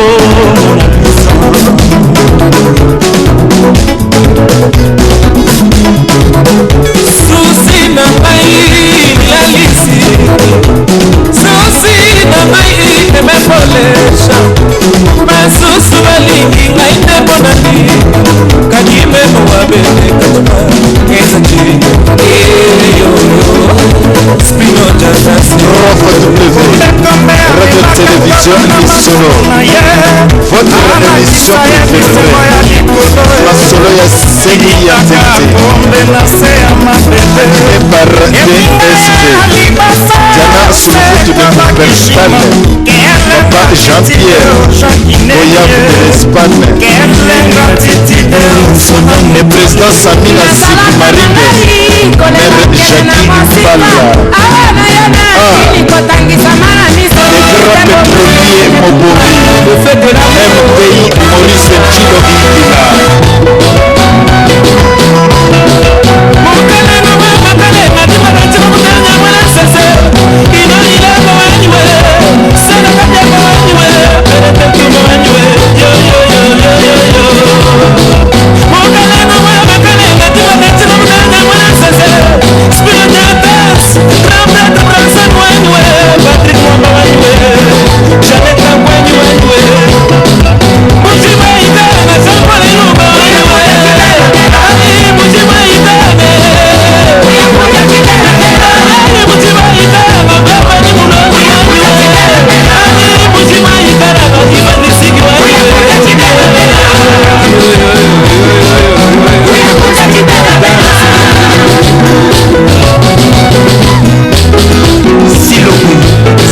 Mona Lisa. Susi na ngai lalisi, susi na ngai emepolesha, basusu balingi ngai te mponani kadimemo wabele katima ezati eyoyo spino jazasi. 3W Radio Télévision Lisolo, votre émission préférée, Masolo ya Seni ya Nzete, animé par DSV, Diana Sulufutu de Wuppertal, Papa Jean-Pierre, Boyab de l'Espagne, le président Samila Zigmaringe, Mère Jackie Mbala, ah, le grand pétrolier Mobomi, MTI Maurice Chilo Ingila.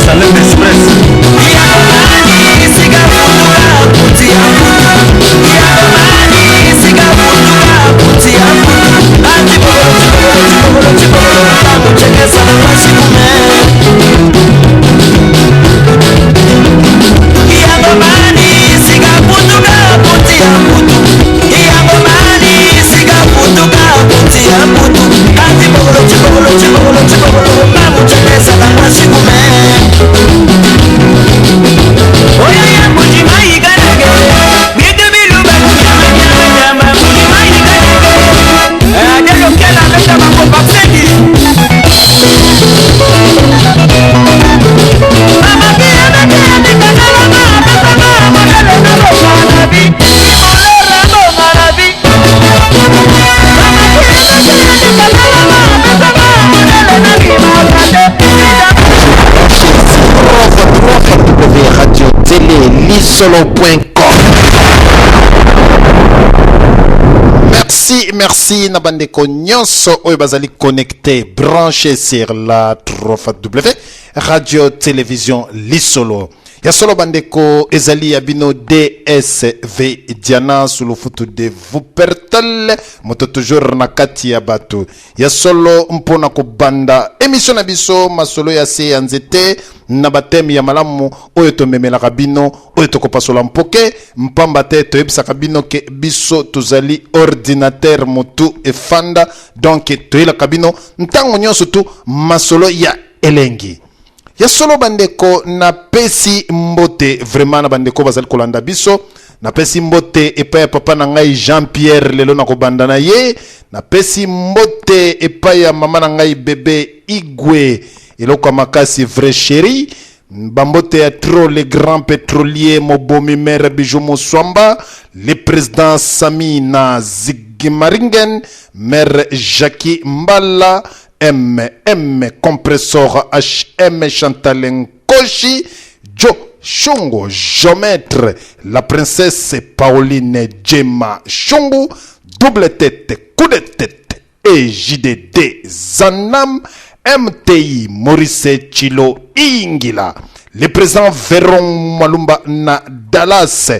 Salem Express. Radio Télé Lisolo.com. Merci, merci na bandeko nyonso oyo bazali connecté, branché sur la 3W Radio Télévision Lisolo. Ya solo bandeko, ezali ya bino DSV Diana Sulufutu de Wuppertal, moto toujours na kati ya bato. Ya solo mpona kobanda émission na biso masolo ya se ya nzete na bateme ya malamu oyo tomemelaka bino, oyo tokopasola mpoke mpamba te toyebisaka bino ke biso tozali ordinateur motu efanda, donc toyelaka bino ntango nyonso tu masolo ya elengi. Ya solo bandeko, napesi mbote vraiment na bandeko bazali kolanda biso. Napesi mbote epai ya papa na ngai Jean Pierre, lelo na kobanda na ye. Napesi mbote epai ya mama na ngai bebe Igwe, eloko ya makasi, vrai chéri. Bambote ya trop, le grand pétrolier Mobomi, maire Bijou Moswamba, le président Sami na Zigmaringen, maire Jackie Mbala, MM Compressor HM Chantal Nkoshi, Joe Shungu, Géomètre, la princesse Pauline Djema Shungu, double tête, coup de tête, et JDD Zanam, MTI Maurice Chilo Ingila, le président Veron Malumba na Dallas.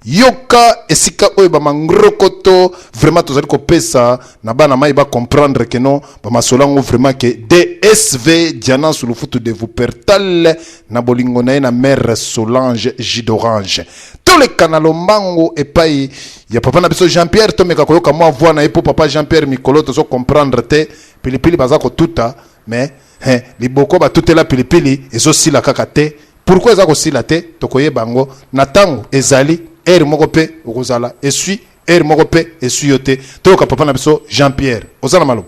Yoka esika oyo bamangrokoto vraiment tozali kopesa na bana mai bacomprendre ke non, bamasolo yango vraiment ke DSV Diana Sulufutu de Wuppertal na bolingo na ye na mare Solange Jidorange. Toleka na lombango epai ya papa na biso Jean Pierre, tomeka koyoka mwa voix na ye, mpo papa Jean Pierre mikolo tozocomprendre te, pilipili baza kotuta mais liboko batutela pilipili ezosila kaka te. Pourquoi eza kosila te? Tokoyeba yango na ntango ezali. Heure moko mpe okozala esui, heure moko mpe esui yo te. Toyoka papa na biso Jean Pierre, oza na maloba.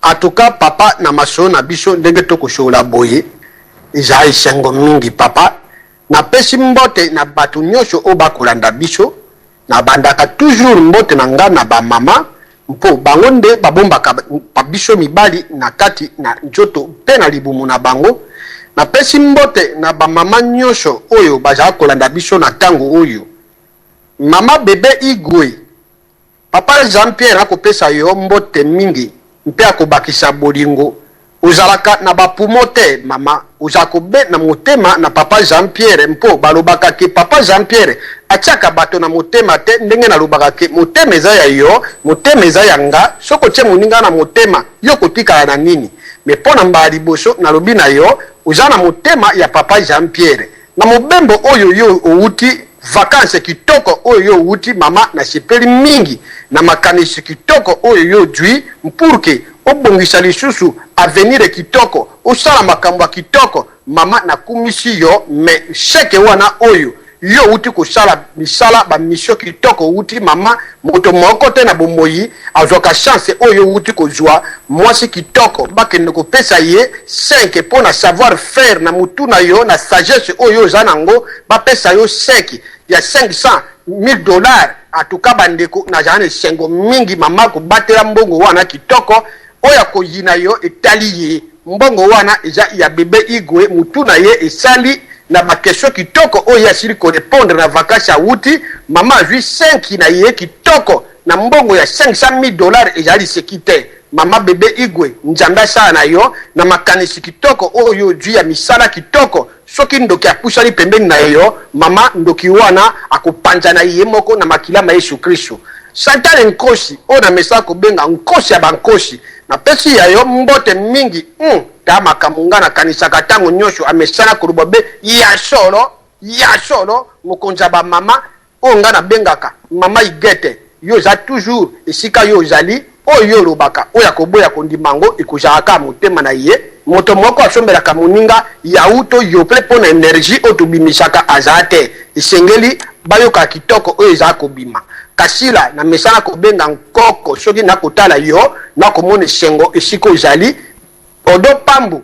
En tout cas papa, na masolo na biso, ndenge tokosolola boye eza esengo mingi. Papa, napesi mbote na bato nyonso oyo bakolanda biso. Nabandaka toujours mbote na nga na bamama, mpo bango nde babombaka biso mibali na kati na nzoto mpe na libumu na bango. Napesi mbote na bamama nyonso oyo bazala kolanda biso na ntango oyo. Mama Bebe Igwe, papa Jean Pierre akopesa yo mbote mingi mpe akobakisa bolingo. Ozalaka na bapumo te, mama, oza kobe na motema na papa Jean Pierre, mpo balobaka ke papa Jean Pierre atiaka bato na motema te. Ndenge nalobaka ke motema eza ya yo, motema eza ya nga. Soki otie moninga na motema, yo kotikala na nini? Mais mpo na mbala liboso nalobi na yo, oza na motema ya papa Jean Pierre. Na mobembo oyo yo owuti, vacances kitoko oyo yo owuti, mama, nasepeli mingi na makanisi kitoko oyo yo ozwi pour que obongisa lisusu avenir kitoko, osala makambo ya kitoko. Mama, nakumisi yo. Mais chèque wana oyo yo owuti kosala misala, bamission kitoko owuti, mama, moto moko te na bomoi azwaka chance oyo owuti kozwa mwasi kitoko, bakende kopesa ye 5 mpo na savoir faire na mutu na yo, na sagesse oyo oza nango, bapesa yo 5 ya 500 000 $. En tout cas bandeko, nazala na esengo mingi. Mama, kobatela mbongo wana kitoko. Oyo akoyina yo, etali ye. Mbongo wana eza ya Bebe Igwe. Mutu na ye esali na baquestion kitoko oyo ye asili korépondre na vacances awuti. Mama azwi 5 na ye kitoko na mbongo ya 500 000 $. Ezali liseki te. Mama Bebe Igwe, Nzambe asala na yo na makanisi kitoko oyo ozwi ya misala kitoko. Soki ndoki apusani pembeni na yo, mama, ndoki wana akopanza na ye moko na makila ma Yesu Kristu. Santane Nkosi, oyo na mesana kobenga nkosi ya bankosi, napesi ya yo mbote mingi. Ta makambo nga nakanisaka ntango nyonso, amesana koloba be ya solo, ya solo. Mokonzi ya bamama oyo nga nabengaka mama Igete, yo oza toujours esika yo ozali. Oyo yo olobaka, oyo akoboya kondima yango, ekozala kaka motema na ye. Moto moko asombelaka moninga yaourt to Yoplait mpo na énergie oyo tobimisaka aza te. Esengeli bayoka kitoko oyo eza kobima. Kasila, na mesana kobenga nkoko, soki nakotala yo, nakomona esengo esika ozali. Odo Pambu,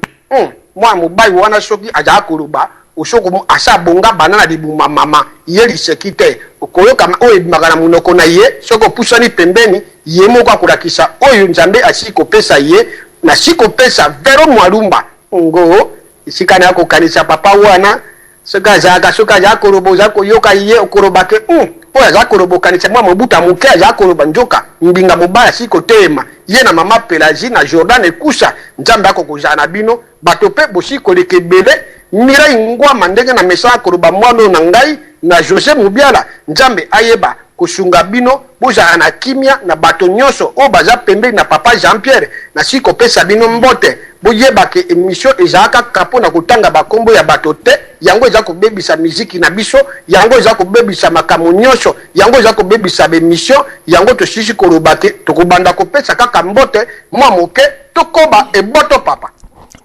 mwana mobali wana, soki azala koloba, osoko asa abonga bana na libuma mama ye, liseki te. Okoyoka oyo ebimaka na monoko na ye. Soki opusani pembeni, ye moko akolakisa oyo Nzambe asili kopesa ye. Nasi kopesa Vero Mwalumba ngo esika na kokanisa papa wana. Soki azalaka, soki azala koloba, oza koyoka ye, okoloba ke oyo aza koloba, okanisa mwa mobuta moke aza koloba, nzoka mbinga mobali asili kotelema. Ye na mama Pelagie na Jordan Ekusa, Nzambe akokozala na bino. Bato mpe bosili koleka ebele. Mirai Ngwama, ndenge na mesana koloba, mwana oyo na ngai na José Mobiala, Nzambe ayeba kosunga bino, bozala na kimia na bato nyonso oyo baza pembeni na papa Jean Pierre. Nasili kopesa bino mbote. Boyeba ke émission ezala kaka mpo na kotanga bakombo ya bato te. Yango eza kobebisa miziki na biso, yango eza kobebisa makambo nyonso, yango eza kobebisa baémission. Yango tosilisi koloba te, tokobanda kopesa kaka mbote mwa moke, tokoba. Eboto papa.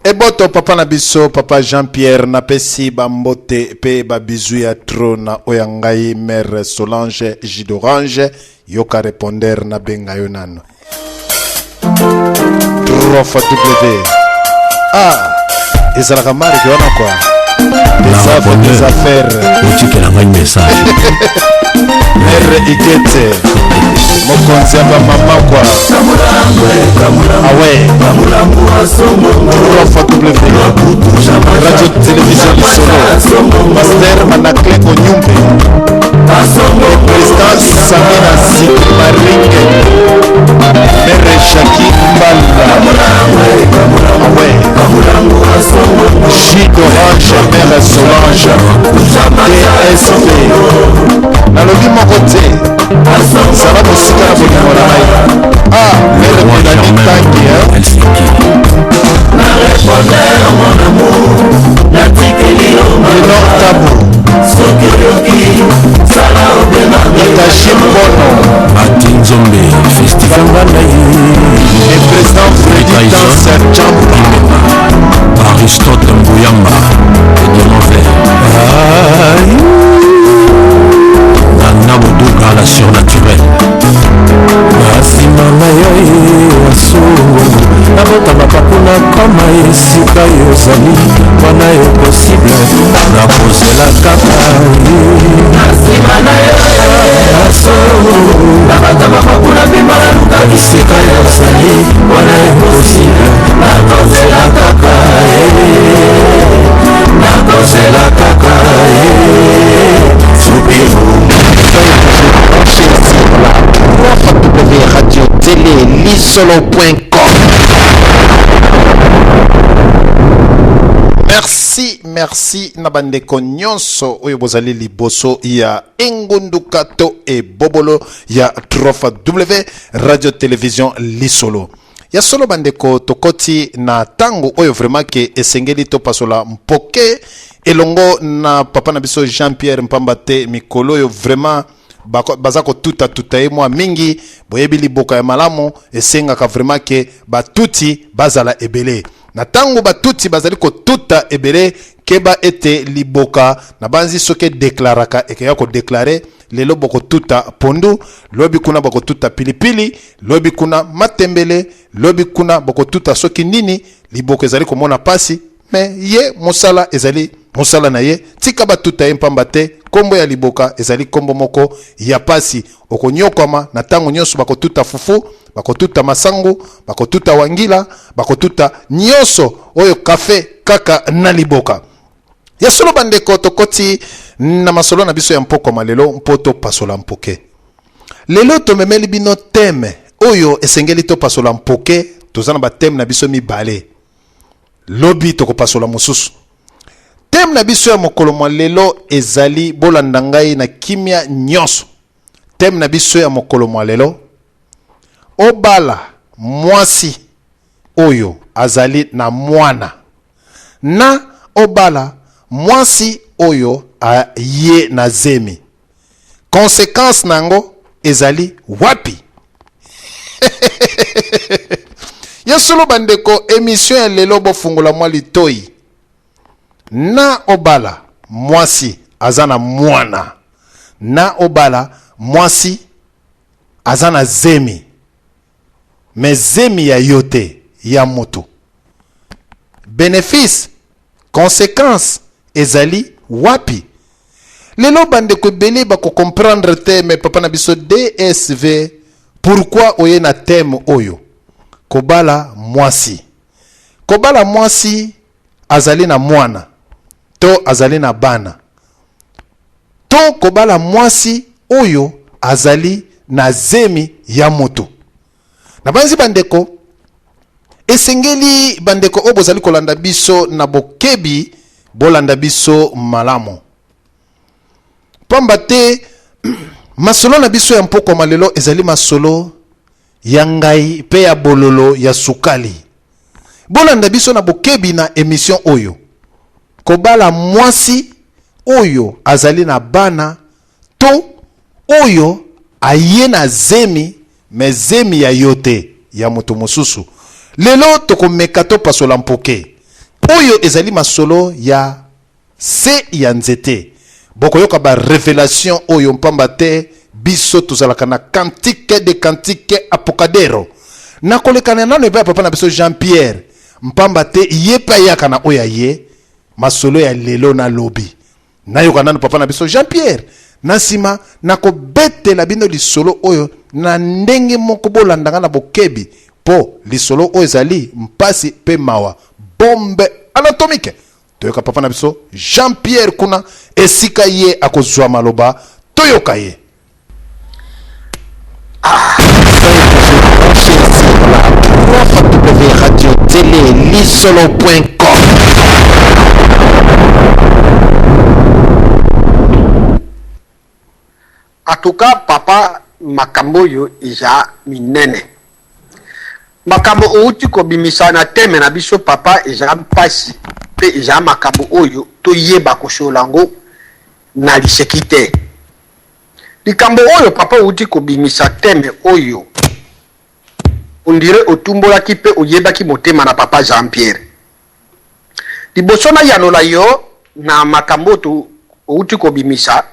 Eboto papa na biso, papa Jean Pierre. Napesi bambote mpe babizu ya trop na oyo ya ngai mare Solange jus d'orange. Yoka répondeur, nabenga yo nano. 3 fois W, ah, ezalaka marque wana quoi, des affaires. Otikela ngai message. Mare Igete, mokonzi ya bamama quoi. Awe 3 fois W, Radio Télévision Lisolo, Master Anaclet Onyumbe, président Samina Zikmaringe, mere Jaki Mbala, awe jus d'orange, mère Solange DSP. Nalobi moko te, zala mosika na bolingo na ngai. Ah, mere Melani Tangi. Helsinki. Lenor Tabo, Itachi Mbono. Ati Nzombe festival. Et président Freddy Danser Champa. Aristote Mbuyamba le diamant vert. Nana Boduga la surnaturelle. Na nsima na yo yesu nabotama kuna koma esika yo ozali wana impossible nakozela kaka ye na nsima na yo yesu nabotama kuna bima naluka esika yo ozali wana impossible nakozela kaka ye nakozela kaka ye subiru. Sur la 3 W Radio Télé Lisolo.com. Merci, merci na bandeko nyonso oyo bozali liboso ya engunduka to ebobolo ya 3 W Radio Télévision Lisolo. Ya solo bandeko, tokoti na ntango oyo vraiment ke esengeli topasola mpoke elongo na papa na biso Jean Pierre Mpamba te. Mikolo oyo vraiment baza kotuta-tuta ye mwa mingi. Boyebi, liboka ya malamu esengaka vraiment ke batuti bazala ebele. Na ntango batuti bazali kotuta ebele, keba ete liboka na banzi soki edeklaraka, ekeya kodeklare. Lelo bokotuta pondu, lobi kuna bokotuta pilipili, lobi kuna matembele, lobi kuna bokotuta soki nini. Liboka ezali komona pasi, me ye mosala ezali mosala na ye. Tika batuta ye, mpamba te nkombo ya liboka ezali nkombo moko ya pasi. Okonyokwama na ntango nyonso. Bakotuta fufu, bakotuta masangu, bakotuta wangila, bakotuta nyonso oyo kafe kaka na liboka. Ya solo bandeko, tokoti na masolo na biso ya mpokwa lelo mpo topasola mpoke. Lelo tomemeli bino thème oyo esengeli topasola mpoke. Toza na bathème na biso mibale, lobi tokopasola mosusu. Thème na biso ya mokolo mwa lelo ezali, bolanda ngai na kimia nyonso, thème na biso ya mokolo mwa lelo: obala mwasi oyo azali na mwana na obala mwasi oyo aye na zemi, conséquence na yango ezali wapi? Ya solo bandeko, émission ya lelo, bofungola mwa litoi. Na obala mwasi aza na mwana na obala mwasi aza na zemi, me zemi ya yo te, ya moto, bénéfice, conséquence ezali wapi? Lelo bandeko ebele bakocomprendre te. Me papa na biso DSV, pourquoi oye na thème oyo, kobala mwasi, kobala mwasi azali na mwana to azali na bana, to kobala mwasi oyo azali na zemi ya moto? Nabanzi bandeko, esengeli bandeko oyo bozali kolanda biso na bokebi, bolanda biso malamu, pamba te masolo na biso ya mpokwa lelo ezali masolo ya ngai mpe ya bololo ya sukali. Bolanda biso na bokebi na émission oyo: kobala mwasi oyo azali na bana to oyo aye na zemi, me zemi ya yo te, ya moto mosusu. Lelo tokomeka topasola mpoke. Oyo ezali masolo ya se ya nzete. Bokoyoka barévélation oyo, mpamba te biso tozalaka na Cantique de Cantique Apocadero. Nakolekana nano epai ya papa na biso Jean Pierre, mpamba te ye mpe ayaka na oyo aye masolo ya lelo na lobi. Nayoka nano papa na biso Jean Pierre, na nsima nakobetela bino lisolo oyo na ndenge moko. Bolandanga na bokebi, mpo lisolo oyo ezali mpasi mpe mawa, bombe atomique. Toyoka papa na biso Jean Pierre kuna esika ye akozwa maloba, toyoka ye. Branché sur la 3W Radio Télé Lisolo.com. En tout cas papa, makambo oyo eza minene. Makambo outi kobimisa na thème na biso, papa, eza mpasi mpe eza makambo oyo toyeba kosola yango na liseki te. Likambo oyo papa outi kobimisa, thème oyo, on dirait otumbolaki mpe oyebaki motema na papa Jean Pierre. Liboso nayanola yo na makambo oyo outi kobimisa,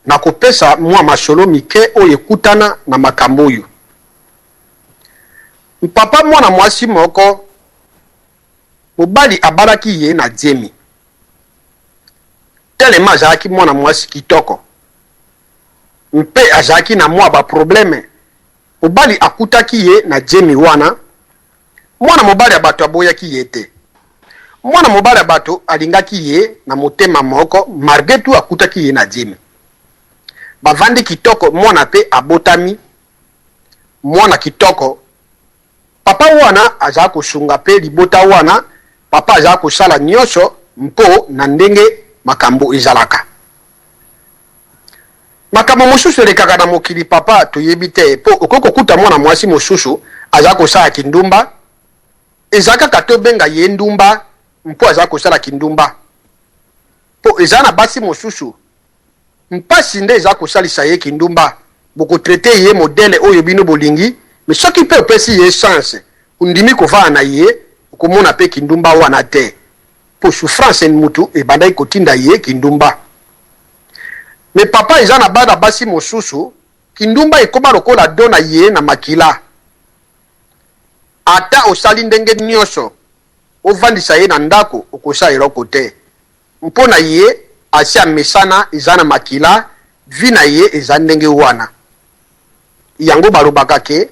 nakopesa mwa masolo mike oyo ekutana na makambo oyo. Papa, mwana mwasi moko, mobali abalaki ye na zemi. Telema azalaki mwana mwasi kitoko mpe azalaki na mwa ba probleme, mobali akutaki ye na zemi wana. Mwana mobali ya bato aboyaki ye te. Mwana mobali ya bato alingaki ye na motema moko, malgre tout akutaki ye na zemi. Bavandi kitoko, mwana mpe abotami, mwana kitoko. Papa wana aza kosunga mpe libota wana, papa aza kosala nyonso mpo na ndenge makambo ezalaka. Makambo mosusu elekaka na mokili papa toyebi te, mpo okoki kokuta mwana mwasi mosusu aza kosala kindumba, eza kaka tobenga ye ndumba mpo aza kosala kindumba, mpo eza na basi mosusu mpasi nde eza kosalisa ye kindumba, bokotraite ye modele oyo bino bolingi, mais soki mpe opesi ye chance, ondimi kovanda na ye, okomona mpe kindumba wana te, mpo souffrance mutu ebandaki kotinda ye kindumba. Mais papa, eza na bana basi mosusu kindumba ekoma lokola do na ye na makila. Ata osali ndenge nyonso ovandisa ye na ndako, okosala eloko te, mpo na ye asi amesana, eza na makila, vie na ye eza ndenge wana. Yango balobaka ke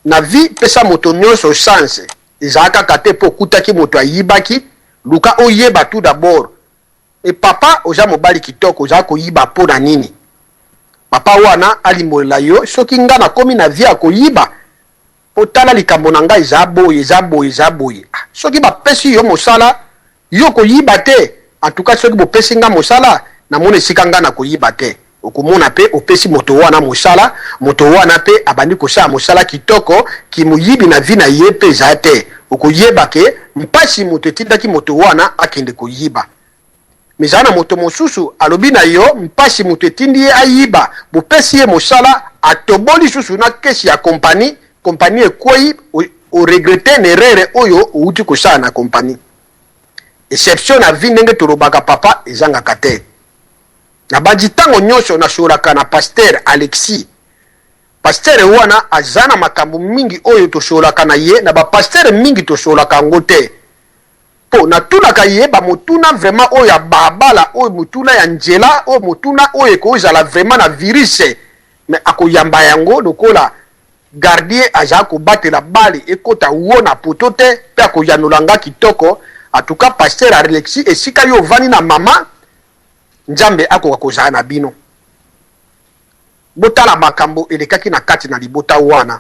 na vie pesa moto nyonso chance, ezala kaka te mpo okutaki moto ayibaki, luka oyeba tout d'abord. E papa, oza mobali kitoko, oza koyiba mpo na nini? Papa wana alimbolela yo, soki nga nakomi na vie ya koyiba, mpo tala likambo na ngai eza boye, eza boye, eza boye. Ah, soki bapesi yo mosala, yo koyiba te. En tout cas soki bopesi nga mosala, namoni esika nga na koyiba te. Okomona mpe opesi moto wana mosala, moto wana mpe abandi kosala mosala kitoko, kimoyibi na vie na ye mpe eza te. Okoyeba ke mpasi moto etindaki moto wana akende koyiba. Mais eza na moto mosusu alobi na yo mpasi moto etindi ye ayiba, bopesi ye mosala, atoboli susu na kesi ya kompani, kompani ekwei, oregrete na erreur oyo outi kosala na kompani. Exception na vie ndenge tolobaka papa ezangaka te. Nabanzi ntango nyonso nasololaka na pasteur Alexis. Pasteur wana aza na makambo mingi oyo tosololaka na ye, na ba pasteur mingi tosololaka yango te. Po natunaka ye ba motuna vraiment oyo ya babala, oyo motuna ya nzela, oyo motuna oyo ekozala vraiment na virus, mais akoyamba yango lokola gardien aza kobatela bale ekota wo na poto te, pe akoyanola nga kitoko. En tout cas pasteur Alexis, esika yo ovandi na mama, Nzambe akoka kozala na bino. Botala makambo elekaki na kati na libota wana.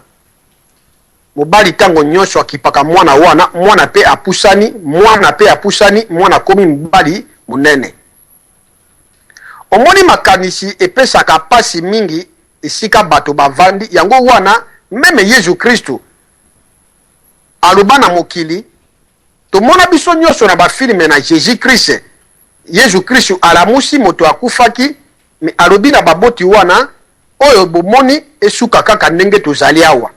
Mobali tango nyonso akipaka mwana wana, mwana pe apusani, mwana pe apusani, mwana akomi mobali monene. Omoni makanisi epesaka pasi mingi esika bato bavandi, yango wana meme Yezu Kristu aloba na mokili, tomona biso nyonso na ba film na Jesus Christ, Yezu Kristu alamusi moto akufaki, mais alobi na baboti wana, oyo bomoni esuka kaka ndenge tozali awa.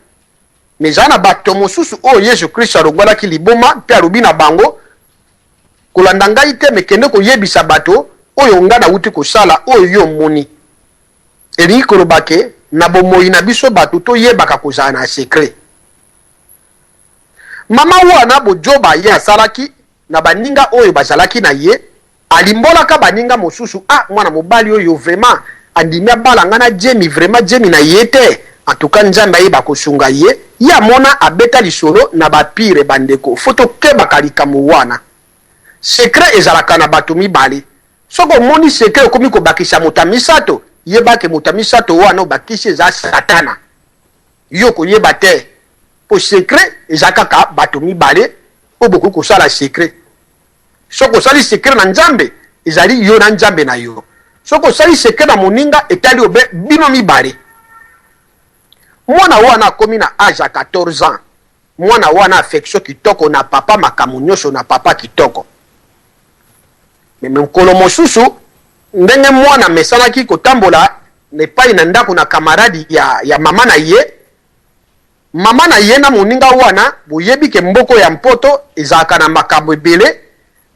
Mais eza na bato mosusu oyo Yezu Kristu alongolaki liboma mpe alobi na bango, kolanda ngai te, mais kende koyebisa bato oyo ngai nawuti kosala, oyo yo omoni. Elingi koloba ke na bomoyi na biso bato toyebaka kozala na secret. Mama wana bojoba ye asalaki na baninga oyo bazalaki na ye, alimbolaka baninga mosusu, ah mwana mobali oyo vraiment andimi abala nga na Jemmy, vraiment Jemmy na ye te, en tout cas Nzambe ayeba kosunga ye. Ye amona abeta lisolo na ba pire. Bandeko, faut tokebaka likambo wana. Secret ezalaka na bato mibale. Soki omoni secret okomi kobakisa moto ya misato, yeba ke moto ya misato wana obakisi eza Satana. Yo okoyeba te, po secret eza kaka bato mibale oyo bokoki kosala secret. Soki osali secret na Nzambe, ezali yo na Nzambe na yo. Soki osali secret na moninga, etali obe bino mibale. Mwana wana akomi na age ya 14 ans, mwana wana affection kitoko na papa, makambo nyonso na papa kitoko. Mais mokolo mosusu, ndenge mwana amesanaki kotambola na epai na ndako na camarade ya mama na ye, mama na ye na moninga wana, boyebi ke mboko ya mpoto ezalaka na makambo ebele.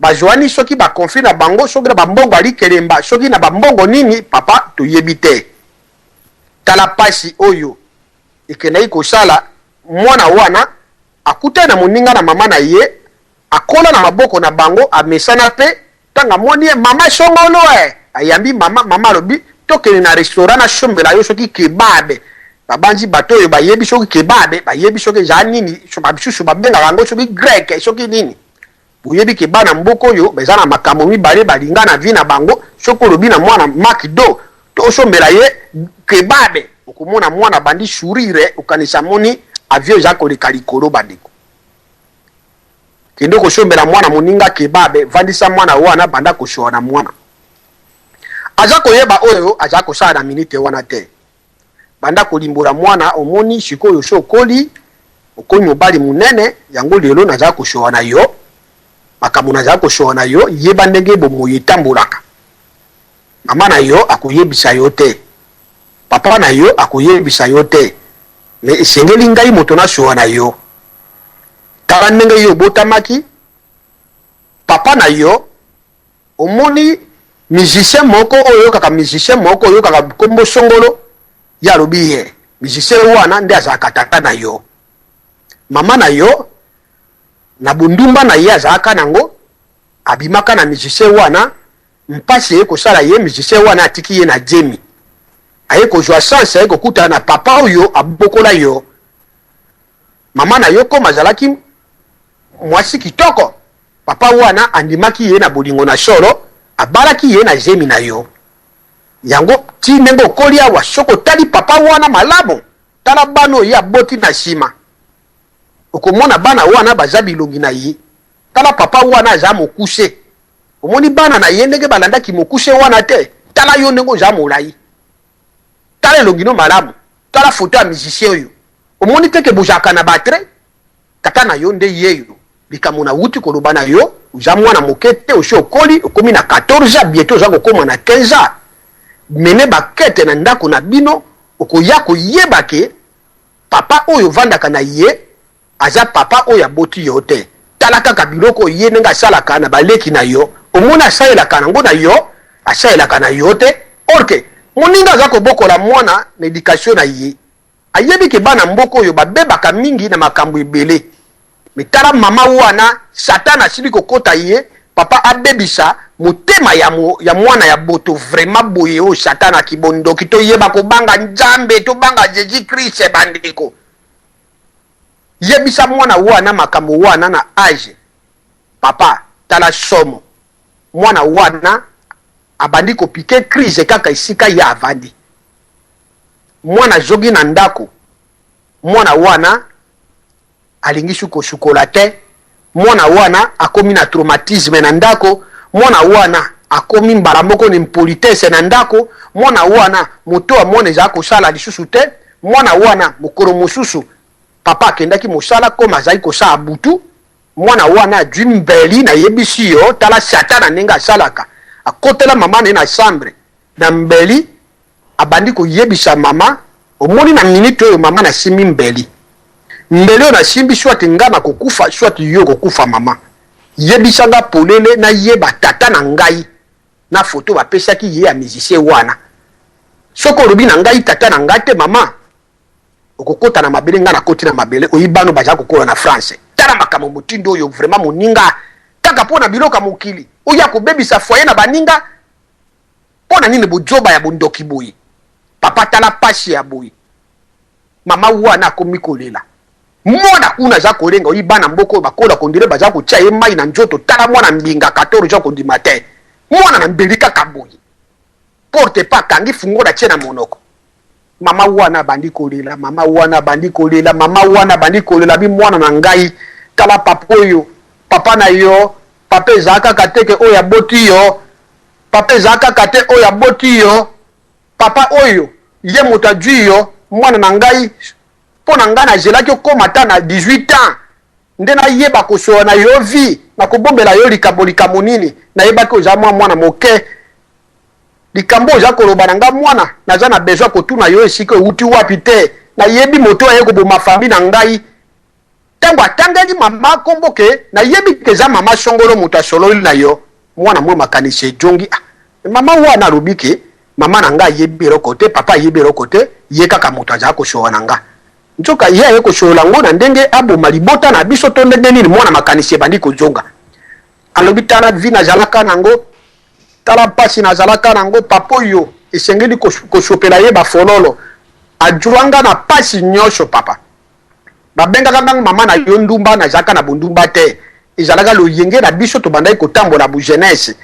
Bazuani soki ba conflit na bango soki na ba mbongo ya likelemba soki na ba mbongo nini papa toyebi te. Tala pasi oyo ekendaki kosala mwana wana akutani na moninga na mama na ye akola na maboko na bango amesana pe tango amoni ye mama songolo eh ayambi mama mama alobi tokende na restaurant nasombela yo soki kebab babanzi bato oyo bayebi soki kebab bayebi soki eza nini ba misusu babengaka yango soki grec soki nini. Boyebi ke bana mboka oyo baza na makambo mibale balinga na vie na bango, soki olobi na mwana Mac do to osombela ye kebab okomona mwana abandi sourire okanisa amoni avion eza koleka likolo bandeko. Kende kosombela mwana moninga kebab vandisa mwana wana banda kosoa na mwana. Aza koyeba oyo aza kosala na minute wana te. Banda kolimbola mwana omoni sikoyo osi okoli okomi mobali munene yango lelo naza kosoa na yo makambo naza kosoa na yo yeba ndenge bomoyi etambolaka mama na yo akoyebisa yo te papa na yo akoyebisa yo te mais esengeli ngai moto nasoa na yo tala ndenge yo obotamaki papa na yo Omoni musicien moko oyo oyokaka musicien moko oyokaka kombo songolo ye alobi ye musicien wana nde azalaka tata na yo mama na yo na bondumba na ye azalaka nango abimaka na musicien wana mpasi eye kosala ye musicien wana atiki ye na jemi aye kozwa chance aye kokutana na papa oyo abokola yo mama na yo koma azalaki mwasi kitoko Papa wana andimaki ye na bolingo na solo, abalaki ye na zemi na yo. Yango ti ndenge okoli awa soki otali papa wana malamu, tala bana oyo ye aboti na sima, okomona bana wana baza bilongi na ye. Tala papa wana aza mokuse, omoni bana na ye ndenge balanda kimokuse wana te? Tala yo ndenge oza molayi, tala elongi no malamu, tala photo ya musicien oyo, omoni te ke bozalaka na ba traits? Tata na yo nde yeyo. Likambo na wuti koloba na yo, oza mwana moke te, osi okoli, okomi na 14 ans, bientot oza kokoma na 15 ans. Mener ba quetes na ndako na bino, okoya koyeba ke papa oyo ovandaka na ye aza papa oyo aboti yo te. Tala kaka biloko oyo ye ndenge asalaka na ba leki na yo, omoni asalelaka yango na yo? Asalelaka na yo te. Or que moninga aza kobokola mwana na education na ye. Ayebi ke bana mboka oyo babebaka mingi na makambo ebele. Mais tala mama wana satan asili kokota ye papa abebisa motema ya ya mwana ya boto vraiment boye oyo satana kibondoki toyeba kobanga nzambe tobanga Jesus Christ bandeko yebisa mwana wana makambo wana na age papa tala somo mwana wana abandi ko pique crise kaka esika ye avandi mwana azogi na ndako mwana wana alingi su kosukola te, mwana wana akomi na traumatisme na ndako, mwana wana akomi mbala moko na impolitesse na ndako, mwana wana moto ya mwana ezala kosala lisusu te, mwana wana mokolo mosusu papa akendaki mosala comme azali kosala butu, mwana wana ajui mbeli, nayebisi yo, tala satana ndenge asalaka, akotela mama na ye na chambre na mbeli, Abandi koyebisa mama, omoni na minute oyo mama nasimbi mbeli. Mbeli oyo nasimbi soit nga nakokufa soit yo okokufa mama. Yebisa nga polele nayeba tata na ngai na photo bapesaki ye ya musicien wana. Soki olobi na ngai tata na ngai te mama, okokota na mabele nga nakoti na mabele oyi bana oyo baza kokola na France. Tala makambo motindo oyo vraiment moninga kaka po na biloko ya mokili oya kobebisa foyer na baninga. Pona nini buzoba ya bondoki boye papa tala pasi ya boye mama wana akomi kolela mwana kuna aza kolenga oyi bana mboka oyo bakola kondire baza kotia ye mayi na nzoto tala mwana mbinga 14 ans kondima te mwana na mbeli kaka boye porte pa akangi fungola atie na monoko mama wana abandi kolela mama wana abandi kolela mama wana abandi kolela bi mwana na ngai tala papa oyo papa na yo papa eza kaka te ke oyo aboti yo Papa eza kaka te oyo aboti yo papa oyo ye moto ajui yo mwana na ngai mpo na ngai nazelaki okoma ata na 18 ans nde nayeba kosola na yo vie nakobombela yo likambo likambo nini nayebaki oza mwa mwana moke likambo oza koloba na ngai mwana naza na besoin kotuna yo esika ewuti wapi te nayebi moto aye koboma famille na ngai. Tango atangeli mama kombo ke nayebi ke eza mama songolo moto asololi na yo, mwana mwa makanisi ejongi ah mama wana alobi ke mama na nga ayebi eloko te, papa ayebi eloko te, ye kaka moto azala kosolola na nga. Nzoka ye aye kosolola ngo na ndenge aboma libota na biso to ndenge nini? Mwana makanisi ebandi kozonga. Alobi tala vie nazalaka nango, tala mpasi nazalaka nango, papa oyo esengeli kosopela ye bafololo, ajua nga na pasi nyonso papa. Babengaka nga mama na yo ndumba, nazalaka na bondumba te, ezalaka loyenge na biso tobandaki kotambola bu jeunesse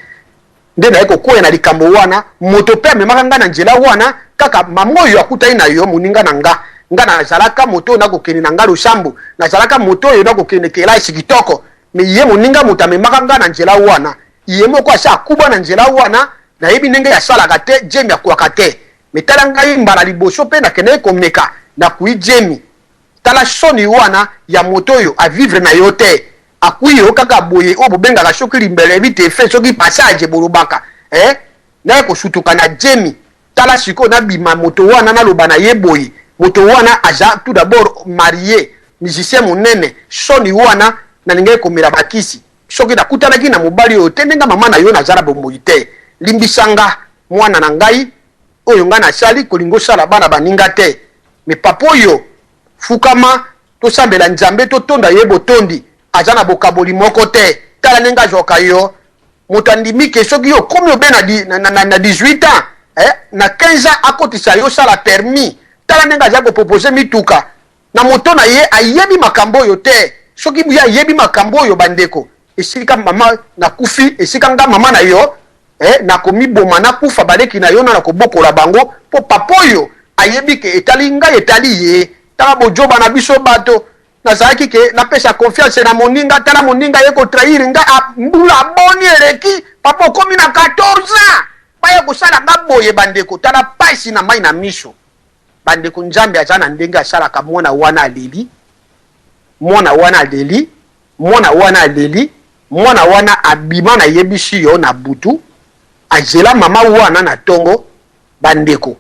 nde naye kokweya na likambo wana, moto pe amemaka nga na nzela wana kaka mama oyo akutani na yo moninga na nga, nga nazalaka moto oyo nakokende na nga losambo, nazalaka moto oyo nakokende kelasi kitoko, mais ye moninga moto amemaka nga na nzela wana, ye moko asi akuba na nzela wana, nayebi ndenge asalaka te, jemi akwaka te. Mais tala ngai mbala liboso pe nakendaki komeka nakui jemi tala soni wana ya moto oyo a vivre na yo te akui yo kaka boye oyo bobengaka soki limbele vite fait soki passage bolobaka eh naye kosutuka na jemi tala sikoyo nabima moto wana naloba na ye boye moto wana aza tout d'abord marie musicien monene soni wana nalingaki komela bakisi soki nakutanaki na mobali oyo te ndenge mama na yo naza na bomoyi te limbisa nga Mwana na ngai oyo ngai nasali kolinga osala bana baninga te mais papa oyo fukama tosambela nzambe totonda ye botondi aza na bokaboli moko te tala ndenge azwaka yo moto andimi ke soki yo okomi obe na, na, na, na 18 ans eh, na 15 ans akotisa yo osala permis tala ndenge aza kopropose mituka na moto na ye ayebi makambo oyo te soki ye ayebi makambo oyo bandeko esika mama nakufi esika nga mama na yo eh, nakomiboma nakufa baleki na yo na nakobokola bango mpo papa oyo ayebi ke etali ngai etali ye tala bojoba na biso bato nazalaki ke napesa confiance na moninga tala moninga ye kotrahir nga ah, mbula boni eleki papa okomi na 14 ans baya kosala nga boye bandeko tala pasi na mai na miso bandeko nzambe aza na ndenge asalaka mwana wana aleli mwana wana aleli Mwana wana aleli, mwana wana abima na yebisi yo na butu, azela mama wana na tongo, ba ndeko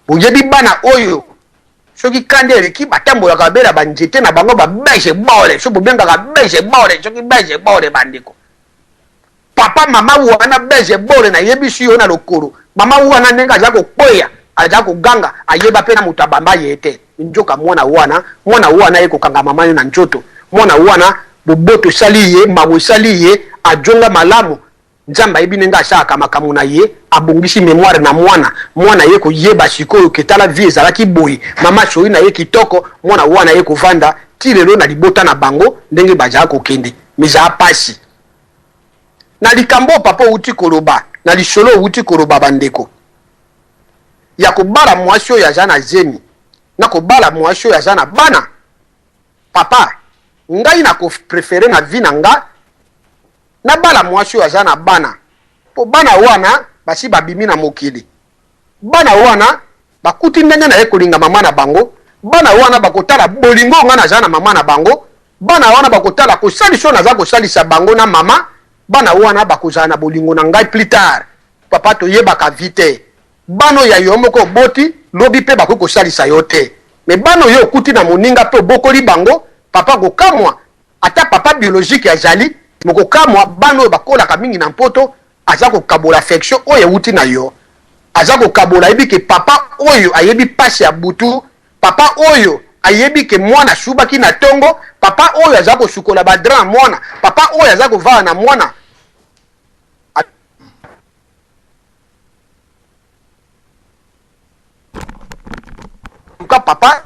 boyebi bana oyo soki kanda eleki batambolaka babela ba nzete na bango ba beige bole, soki bobengaka beige bole, soki beige bole ba ndeko. Papa mama wana beige bole na yebisi yo na lokolo mama wana ndenge aza kokweya aza koganga ayeba pe na moto abamba ye te nzoka mwana wana mwana wana ye kokanga mama ye na nzoto mwana wana boboto esali ye mawa esali ye ajonga malamu nzambe ayebi ndenge asalaka makambo na ye abongisi memoire na mwana mwana ye koyeba sikoyo ke tala vie ezalaki boye mama soyi na ye kitoko mwana wana ye kovanda ti lelo na libota na bango ndenge bazala kokende mizaa pasi Na likambo oyo papa owuti koloba, na lisolo owuti koloba ba ndeko, ya kobala muasi oyo aza na zemi na kobala muasi oyo aza na bana, papa ngai nako prefere na vie na nga nabala muasi oyo aza na bana po bana wana basi babimi na mokili. Bana wana bakuti ndenge naye kolinga mama na bango, bana wana bakotala bolingo oyo ngai naza na mama na bango, bana wana bakotala kosalisa oyo naza kosalisa bango na mama, bana wana bakozala na bolingo na ngai plus tard. Papa toyebaka vie te, bana oyo ya yo moko oboti lobi pe bakoki kosalisa yo te, mais bana oyo okuti na moninga pe obokoli bango, papa kokamwa ata papa biologique azali, mais kokamwa bana oyo bakolaka mingi na mpoto aza kokabola affection oyo ewuti na yo aza kokabola ayebi ke papa oyo ayebi pasi ya butu papa oyo ayebi ke mwana asubaki na tongo papa oyo aza kosukola ba drap mwana papa oyo aza kovanda na mwana luka papa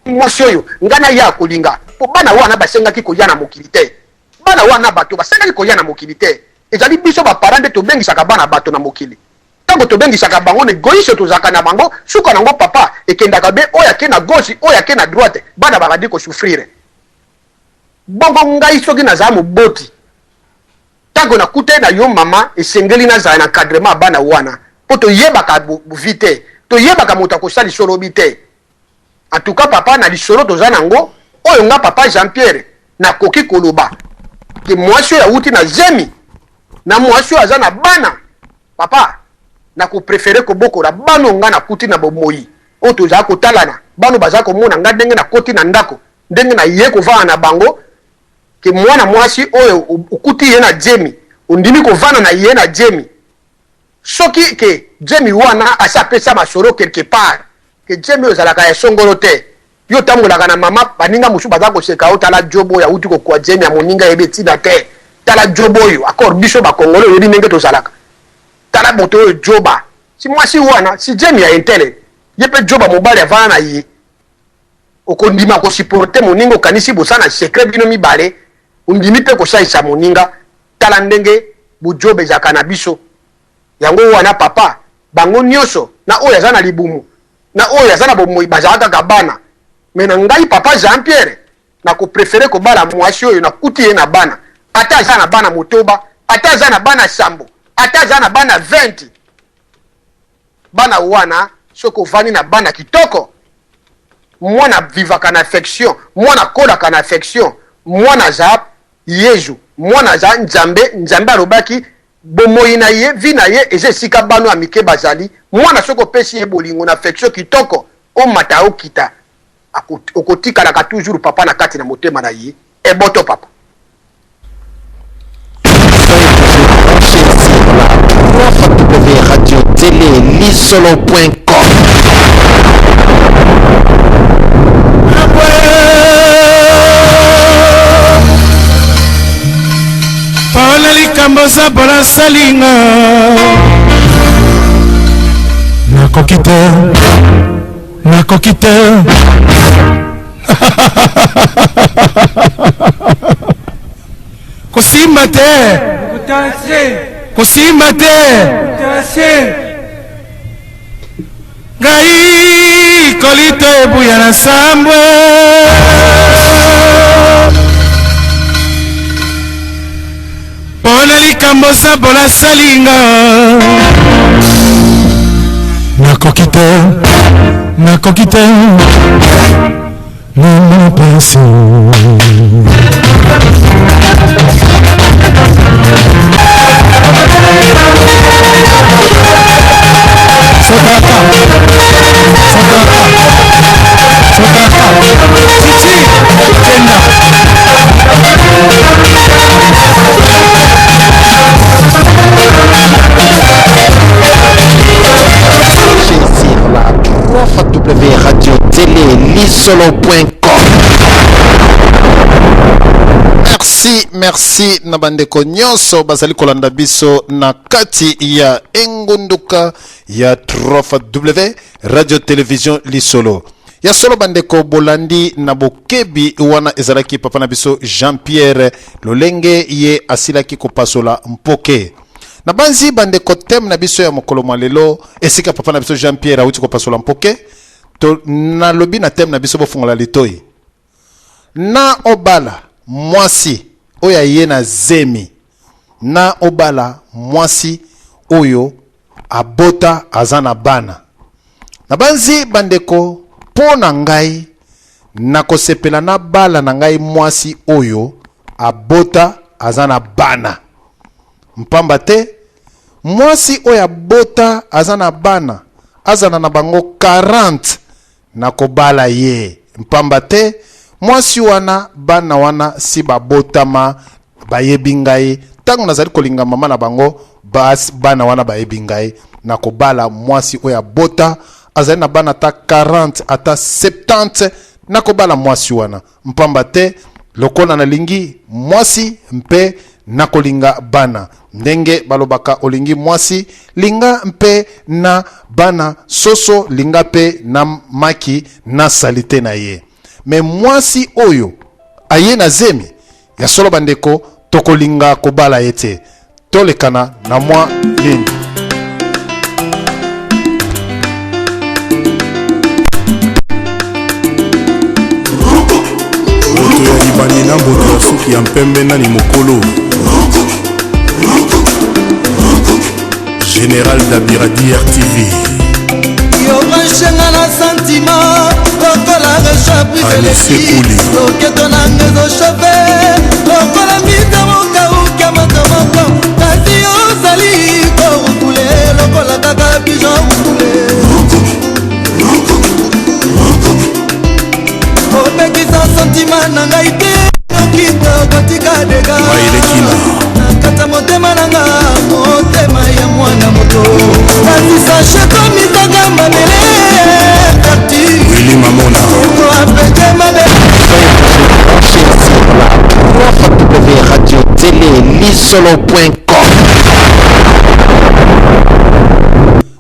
mwasi oyo ngai naya kolinga mpo bana wana basengaki koya na mokili te bana wana bato basengaki koya na mokili te ezali biso baparent nde tobengisaka bana bato na mokili ntango tobengisaka bango na egoïsme tozalaka na bango suka nango papa ekendaka be oyo ake na gauche oyo ake na droite bana bakandi kosouffrir bongo ngai soki nazala moboti Tango nakutani na yo mama esengeli nazala na encadrement ya bana wana po toyebaka vie te toyebaka moto akosalisa yo lobi te en tout cas papa na lisolo toza nango oyo nga papa Jean Pierre nakoki koloba ke mwasi oyo awuti na zemi na mwasi oyo aza na bana papa nako prefere kobokola bana oyo nga nakuti na bomoyi. Oyo tozala kotalana, bano baza komona nga ndenge nakoti na ndako, ndenge naye kovanda na bango, ke mwana mwasi oyo okuti ye na zemi, ondimi kovanda na ye na zemi. Soki ke zemi wana asi apesa masolo quelque part ke zemi oyo ezalaka ya songolo te, yo otambolaka na mama, baninga mosusu baza koseka yo, tala job oyo awuti kokwa zemi ya moninga, ayebi etina te, tala job oyo accord biso ba congolais oyebi ndenge tozalaka, tala moto oyo joba si mwasi wana si zemi ya intele ye pe joba mobali avanda na ye, okondima ko supporter moninga, okanisi bosala na secret bino mibale, ondimi pe kosalisa moninga, tala ndenge bujoba ezalaka na biso. Yango wana papa, bango nioso na oyo aza na libumu na oyo aza na bomoyi bazalaka kaka bana, mais na ngai papa Jean Pierre nako preferer kobala muasi oyo nakuti ye na bana, ata aza na bana motoba, ata aza na bana sambo, ata aza na bana 20, bana wana soki ovandi na bana kitoko, mwana avivaka na affection, mwana akolaka na affection, mwana aza Yezu, mwana aza Nzambe, Nzambe alobaki bomoyi na ye, vie na ye eza esika bana ya mike bazali, mwana soki opesi ye bolingo na affection kitoko, omata okita, okotikalaka toujours papa na kati na motema na ye, eboto papa. www.radiotelelisolo.com. Mpona likambo zabola asalinga nakoki te, nakoki te. Kosimba te, kosimba te, ngai kolito ebuya na sambwe. Mpona likambo zabola asalinga nakoki te, nakoki te, mama pasi. Sotaka, sotaka, sotaka, titi kenda. Sur la www.radiotelelisolo.com. Merci, merci na bandeko nyonso bazali kolanda biso na kati ya engunduka ya 3W Radio Television Lisolo. Ya solo bandeko bolandi na bokebi wana ezalaki papa na biso Jean-Pierre lolenge ye asilaki kopasola mpoke. Na banzi bandeko thème na biso ya mokolo mwa lelo esika papa na biso Jean-Pierre awuti kopasola mpoke, to nalobi na thème na biso bofungola litoi. Na obala mwasi oyo aye na zemi, na obala mwasi oyo abota aza na bana. Na banzi bandeko mpo na ngai nakosepela na bala na ngai mwasi oyo abota aza na bana. Mpamba te mwasi oyo abota aza na bana azala na bango 40 nakobala ye. Mpamba te mwasi wana bana wana si babotama bayebi ngai, ntango nazali kolinga mama na bango bas, bana wana bayebi ngai, nakobala mwasi oyo abota azali na bana ata 40 ata 70, nakobala mwasi wana. Mpamba te lokola nalingi mwasi mpe nakolinga bana. Ndenge balobaka olingi mwasi linga mpe na bana, soso linga mpe na maki na salite na ye. Me mwasi oyo aye na zemi ya solo bandeko tokolinga kobala ye te. Tolekana na mwa nini? Moto ya libandi na moto ya suki ya mpembe nani mokolo? Général Dabira DRTV. Yo branche nga na sentiment lokola recha Anise Kuli. Loketo nanga ezochafe lokola mbita mokauka moto moko, kasi ozali korukule lokola kaka pigeon rukule. tele lisolo.com.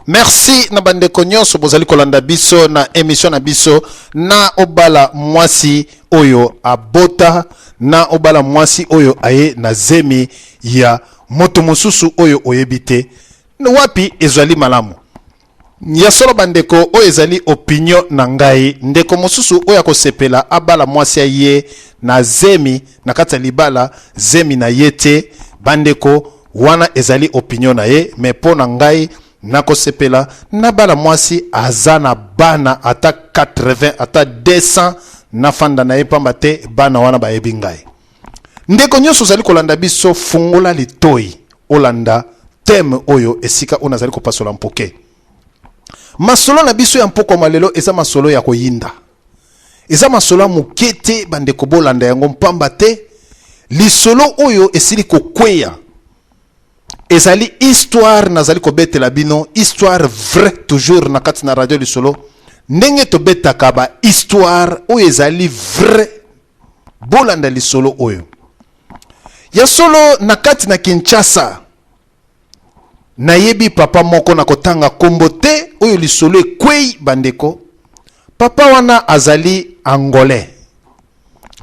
Merci na bandeko nyonso bozali kolanda biso na emission na biso na obala mwasi oyo abota, na obala mwasi oyo aye na zemi ya moto mosusu oyo oyebi te wapi ezali malamu. Ya solo bandeko, oyo ezali opinion na ngai. Ndeko mosusu oyo akosepela abala mwasi ya ye na zemi na kati ya libala, zemi na ye te, bandeko, wana ezali opinion na ye. Me mpo na ngai, nakosepela nabala mwasi aza na bana ata 80 ata 200, nafanda na ye, pamba te bana wana bayebi ngai. Ndeko nyonso ozali kolanda biso, fungola litoi olanda thème oyo, esika oyo nazali kopasola mpoke. Masolo na biso ya mpokwa lelo eza masolo ya koyinda, eza masolo ya moke te. Bandeko, bolanda yango mpamba te lisolo oyo esili kokweya ezali histoire. Nazali kobetela bino histoire vrai, toujours na kati na radio Lisolo, ndenge tobetaka ba histoire oyo ezali vrai. Bolanda lisolo oyo ya solo. Na kati na Kinshasa, nayebi papa moko, na kotanga nkombo te, oyo lisolo ekwei. Bandeko, papa wana azali Angolais.